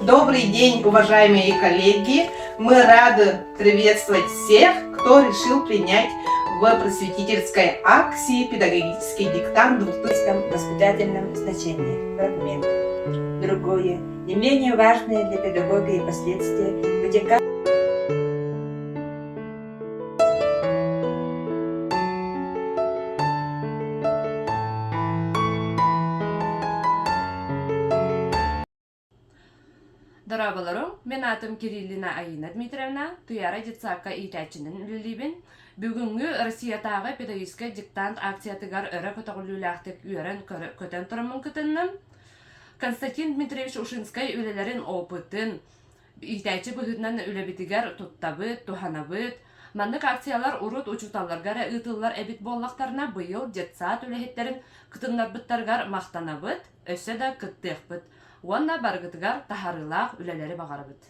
Добрый день, уважаемые коллеги! Мы рады приветствовать всех, кто решил принять в просветительской акции «Педагогический диктант 2000 воспитательном значении. Фрагмент. Другое, не менее важное для педагога и последствия, вытекает Дорооболоруҥ, мин аатым Кириллина Аина Дмитриевна, Туйаара детсадка иитээччинэн үлэлиибин. Бүгүҥҥү Россиятааҕы педагогическай диктант акциятыгар өрө көтөҕүллүүлээхтик үөрэн-көтөн тураммын кытынным. Константин Дмитриевич Ушинскай үлэлэрин опытын, иитээччи быһыытынан үлэбитигэр туттабыт, туһанабыт. Маннык акциялар урут учууталларга эрэ ыытыллар эбит буоллахтарына, быйыл детсад үлэһиттэрин кытыннарбыттарыгар махтанабыт, өссө да кыттыахпыт уонна барыгытыгар таһаарыылаах үлэлэри баҕарабыт.